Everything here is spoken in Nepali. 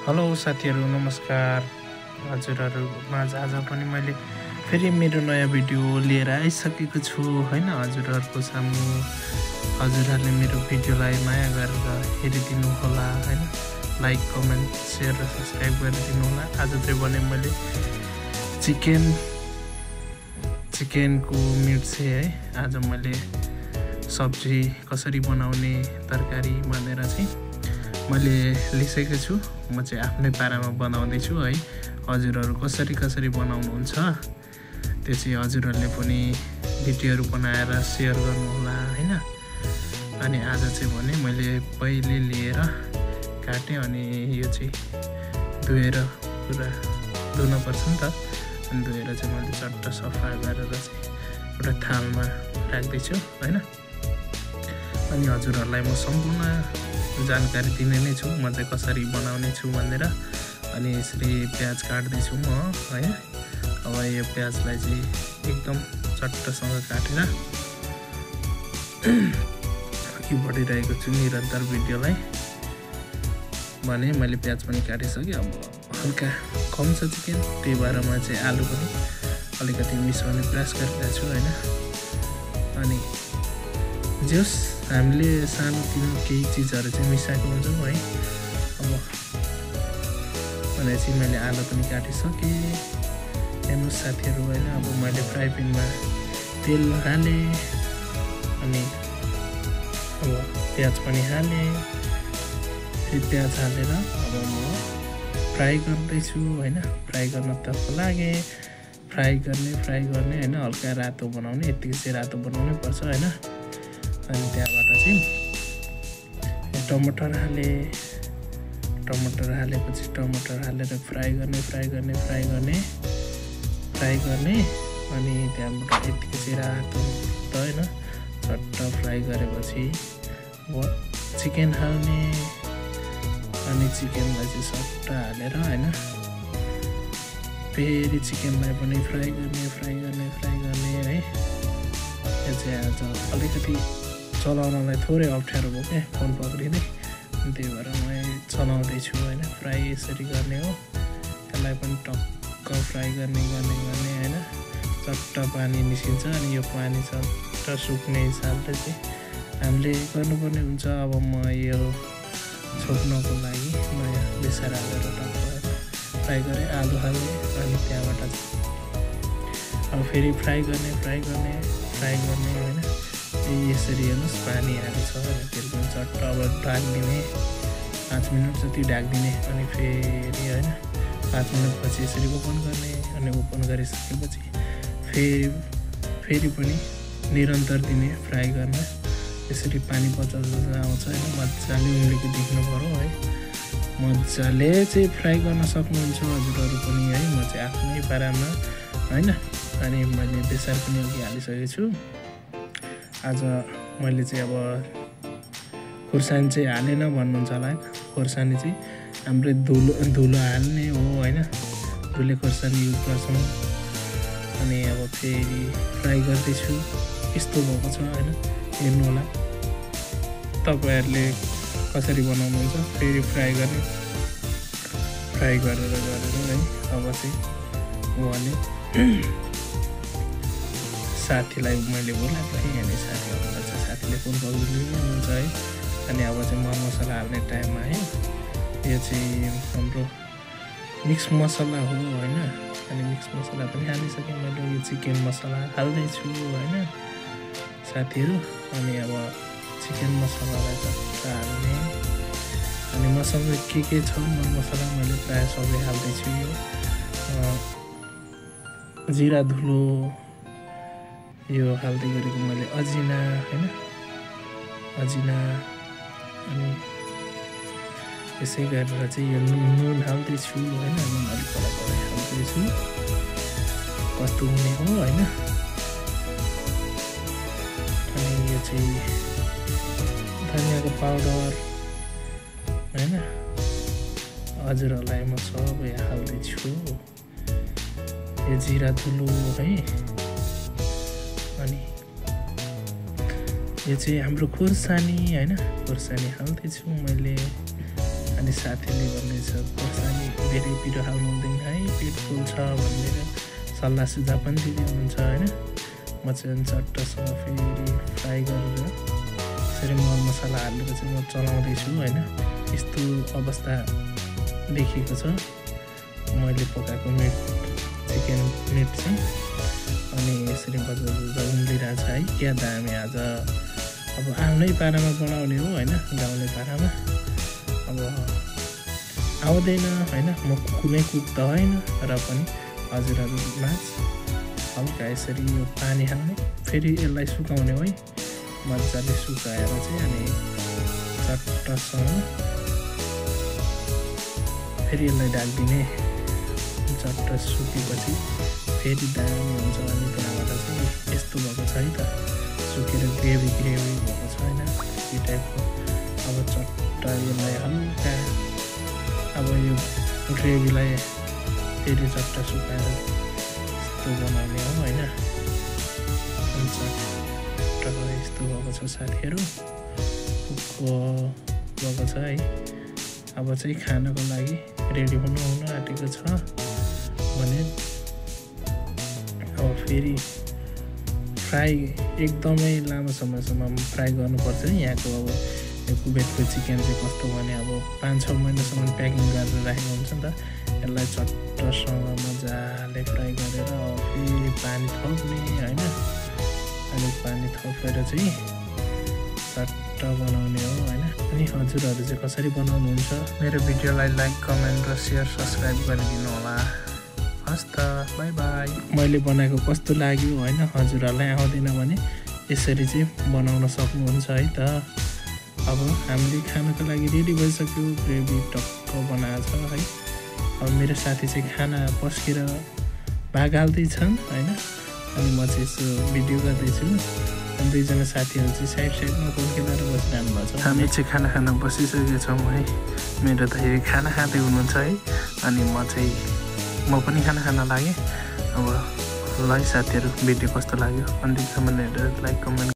हेलो साथीहरू नमस्कार। हजुरहरूमाझ आज पनि मैले फेरि मेरो नयाँ भिडियो लिएर आइसकेको छु हैन। हजुरहरूको सामु हजुरहरूले मेरो भिडियोलाई माया गरेर हेरिदिनु होला हैन। लाइक कमेन्ट शेयर र सब्स्क्राइब गरिदिनु होला। आज चाहिँ भने मैले चिकनको मिट चाहिँ है आज मैले सब्जी कसरी बनाउने तरकारी भनेर चाहिँ मैले लिइसकेको छु। म चाहिँ आफ्नै पारामा बनाउँदैछु है। हजुरहरू कसरी बनाउनुहुन्छ त्यो चाहिँ हजुरहरूले पनि भिडियोहरू बनाएर सेयर गर्नु होला हैन। अनि आज चाहिँ भने मैले पहिले लिएर काटेँ अनि यो चाहिँ धोएर पुरा धुनुपर्छ नि त। अनि धोएर चाहिँ मैले चट्ट सफा गरेर चाहिँ एउटा थालमा राख्दैछु हैन। अनि हजुरहरूलाई म सम्पूर्ण जानकारी दिने नै छु म चाहिँ कसरी बनाउने छु भनेर। अनि यसरी प्याज काट्दैछु म है। अब यो प्याजलाई चाहिँ एकदम चट्टसँग काटेर अघि बढिरहेको छु निरन्तर भिडियोलाई। भने मैले प्याज पनि काटिसकेँ। अब हल्का कम छ चिकन, त्यही भएर म चाहिँ आलु पनि अलिकति मिसाउने प्रयास गरिरहेको छु हैन। अनि जस हामीले सानोतिनो केही चिजहरू चाहिँ मिसाएको हुन्छौँ है। अब भनेपछि मैले आलु पनि काटिसकेँ। हेर्नुहोस् साथीहरू होइन। अब मैले फ्राई प्यानमा तेल हालेँ अनि अब प्याज पनि हालेँ। फेरि प्याज हालेर अब म फ्राई गर्दैछु होइन। फ्राई गर्नतर्फ लागेँ। फ्राई गर्ने होइन। हल्का रातो बनाउने, यत्तिकै चाहिँ रातो बनाउनै पर्छ होइन। अनि त्यहाँबाट चाहिँ टमाटर हालेपछि टमाटर हालेर फ्राई गर्ने अनि त्यहाँबाट यत्तिकै चाहिँ रातो त होइन। चट्ट फ्राई गरेपछि अब चिकन हाल्ने अनि चिकनलाई चाहिँ सट्ट हालेर होइन। फेरि चिकनलाई पनि फ्राई गर्ने है। यो चाहिँ आज अलिकति चलाउनलाई थोरै अप्ठ्यारो भयो क्या फोन पक्रिँदै। त्यही भएर म चलाउँदैछु होइन। फ्राई यसरी गर्ने हो। यसलाई पनि टक्क फ्राई गर्ने होइन। चट्ट पानी निस्किन्छ अनि यो पानी चट्ट सुक्ने हिसाबले चाहिँ हामीले गर्नुपर्ने हुन्छ। अब म यो छोप्नको लागि नयाँ बेसार हालेर टक्क फ्राई गरेँ। आलु हालेँ अनि त्यहाँबाट चाहिँ अब फेरि फ्राई गर्ने होइन। यसरी हेर्नुहोस् पानी आएको छ होइन। फेरि पनि चट्ट अब ढाकिदिने 5 मिनट जति ढाकिदिने। अनि फेरि होइन 5 मिनटपछि यसरी ओपन गर्ने। अनि ओपन गरिसकेपछि फेरि पनि निरन्तर दिने फ्राई गर्न। यसरी पानी बचाउँछ आउँछ होइन। मजाले उम्लेको देख्नु पऱ्यो है। मजाले चाहिँ फ्राई गर्न सक्नुहुन्छ हजुरहरू पनि है। म चाहिँ आफ्नै पारामा होइन। अनि मैले बेसार पनि अघि हालिसकेको छु। आज मैले चाहिँ अब खुर्सानी चाहिँ हालेन भन्नुहुन्छ होला। खुर्सानी चाहिँ हाम्रो धुलो हाल्ने हो होइन। धुले खुर्सानी युज गर्छौँ। अनि अब फेरि फ्राई गर्दैछु। यस्तो भएको छ होइन। हेर्नु होला तपाईँहरूले कसरी बनाउनुहुन्छ। फेरि फ्राई गरेर है। अब चाहिँ उहाँले साथीलाई मैले बोलाएको थिएँ अनि साथीले फोन गर्नुहुन्छ है। अनि अब चाहिँ मसला हाल्ने टाइम आयो। यो चाहिँ हाम्रो मिक्स मसला हो होइन। अनि मिक्स मसला पनि हालिसकेँ मैले। यो चिकन मसला हाल्दैछु होइन साथीहरू। अनि अब चिकन मसलालाई चट्ट हाल्ने। अनि मसला के छ मसला मैले प्रायः सबै हाल्दैछु। यो जिरा धुलो यो हाल्दै गरेको मैले अजिना होइन। अनि यसै गरेर चाहिँ यो नुन हाल्दैछु होइन। नुन अलिक कडाइ हाल्दैछु कस्तो हुने हो होइन। अनि यो चाहिँ धनियाँको पाउडर होइन। हजुरहरूलाई म सबै हाल्दैछु। यो जिरा धुलो है। अनि यो चाहिँ हाम्रो खुर्सानी होइन। खुर्सानी हाल्दैछु मैले। अनि साथीले भन्दैछ खोर्सानी धेरै पिरो हाल्नु हुँदैन है, पेट फुल्छ भनेर सल्लाह सुझाव पनि दिँदै हुनुहुन्छ होइन। म चाहिँ चट्टसँग फेरि फ्राई गरेर यसरी मरमसला हालेर चाहिँ म चलाउँदैछु होइन। यस्तो अवस्था देखिएको छ मैले पकाएको चिकन मिट चाहिँ। अनि यसरी बजाउँदा उम्लिरहेछ है। क्या दामी आज अब आफ्नै पारामा बनाउने हो होइन, गाउँले पारामा। अब आउँदैन होइन, म कुनै कुक त होइन, र पनि हजुरहरूमा हल्का यसरी यो पानी हाल्ने, फेरि यसलाई सुकाउने है, मजाले सुकाएर चाहिँ अनि चट्टसँग फेरि यसलाई ढाकिदिने। चट्ट सुकेपछि फेरि दामी हुन्छ। अनि त्यहाँबाट चाहिँ यस्तो भएको छ है त, सुकेर ग्रेभी भएको छ होइन, यो टाइपको। अब चट्ट यसलाई हल्का अब यो ग्रेभीलाई फेरि चट्ट सुकाएर यस्तो बनाउने हो होइन। चट्ट यस्तो भएको छ साथीहरू, भएको छ है। अब चाहिँ खानको लागि रेडी हुन आँटेको छ भने अब फेरि फ्राई एकदमै लामो समयसम्म फ्राई गर्नुपर्छ। यहाँको अब यो कुबेतको चिकन चाहिँ कस्तो भने अब 5-6 महिनासम्म प्याकिङ गरेर राखेको हुन्छ नि त। यसलाई चट्टसँग मजाले फ्राई गरेर फेरि पानी थप्ने होइन। अनि पानी थपेर चाहिँ चट्ट बनाउने हो होइन। अनि हजुरहरू चाहिँ कसरी बनाउनुहुन्छ? मेरो भिडियोलाई लाइक, कमेन्ट र सेयर, सब्सक्राइब गरिदिनु होला। हस् त, बाई बाई। मैले बनाएको कस्तो लाग्यो होइन, हजुरहरूलाई आउँदैन भने यसरी चाहिँ बनाउन सक्नुहुन्छ है त। अब हामीले खानको लागि रेडी भइसक्यो, ग्रेभी टक्क बनाएको छ है। अब मेरो साथी चाहिँ खाना पस्केर भाग हाल्दैछन् होइन। अनि म चाहिँ यसो भिडियो गर्दैछु। अनि दुईजना साथीहरू चाहिँ साइडमा खोल्केलाएर बसिरहनु भएको छ। हामी चाहिँ खाना खान बसिसकेका छौँ है। मेरो दाइ खाना खाँदै हुनुहुन्छ है। अनि म पनि खाना खान लागेँ। अब ल साथीहरू, भिडियो कस्तो लाग्यो अन्तिमसम्म लाइक, कमेन्ट